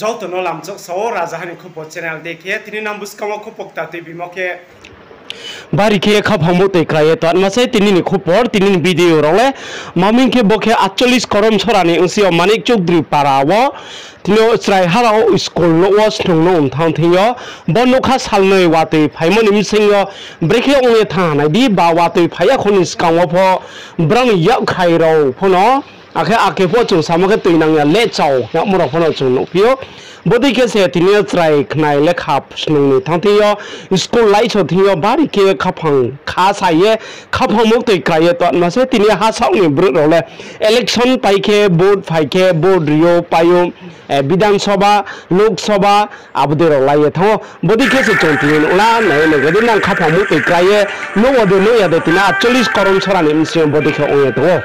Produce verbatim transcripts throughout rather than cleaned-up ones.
Joto no lamchok sao Rajaha ni Khupor channel de khe, tini nang buskang wo khupor kta tuibimo khe, bari khe khaphang muhtoi krai ye tongma se tini ni khupor, tini ni video rao le. Maming khe bo khe atchollis Koromsora ni bsing yo Manik Chowdhury para wo, tini yo chrai ha rao school nouh wo snung no ong thanng thing yo, bo nougkha salnoi watoi phaimo ni bsing yo, brekhe ong ye thanng ha nai di, ba watoi phai ya kho ni skang wo pho, brao ni yakkhrai rao pho no, akhe ake pho chung samo khe tuinang ya lehchao yagmo rao pho no chung nuhphi ou. Bodei khe se tini yo chrai khnai lekha snung ni thanng thing yo, school laiso thing yo, bari khe khaphang kha sa ye, khaphang muhtoi krai ye tongma se tini yo hasaoh ni brouh rao le election pai khe, vote phai khe, vote ri ou, pai ou, eh, Bidhan Sabha, Lok Sabha, abo dei rao lai ye thanng ou. Bodei khe se chung tini yo nuh la, nai ye nai gadi nang khaphang muhtoi krai ye, nuh wo de nuh ya de tini atchollis Koromsora ni bsing yo bodei khe ong ye tong ou.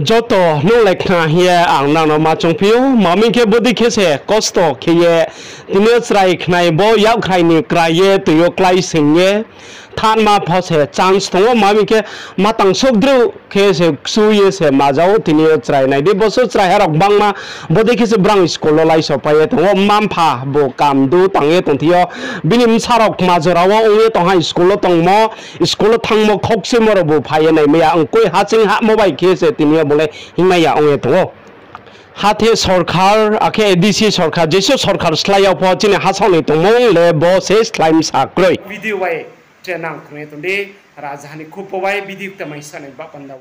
Joto nung le khna hing ye ang nang no ma choungphi ou, maming khe bodei khe se kosto khe ye, tini yo chrai khnai bo yakkhrai ni krai ye, tui yo klái sing ye, thanma pho se chance tong ou, maming khe matang sokdreuh khe se kchu ye se maja ou, tini yo chrai nai di, boso chraiha rao gbangma, bodei khe se brang school wo laiso pai ye tong ou, mma-mpha bo kamdu tang ye tong thing yo, bini bsa rao kma jora wo ong ye tong ha, school wo tongmo, school wo thanngmo, khokchimo rao bo phai ye naimai ya, ang koi haching hahmo bai khe se tini yo bo le hingmai ya ong ye tong ou. Hathe sorkar, akhe A D C sorkar, jesuh sorkar slái yag pho chini hasaoh ni tongmung le bo se slái msa kroi. Video bai tre nang khnung ye tong di, Rajaha ni Khupor bai video kta mai sanai ba panda.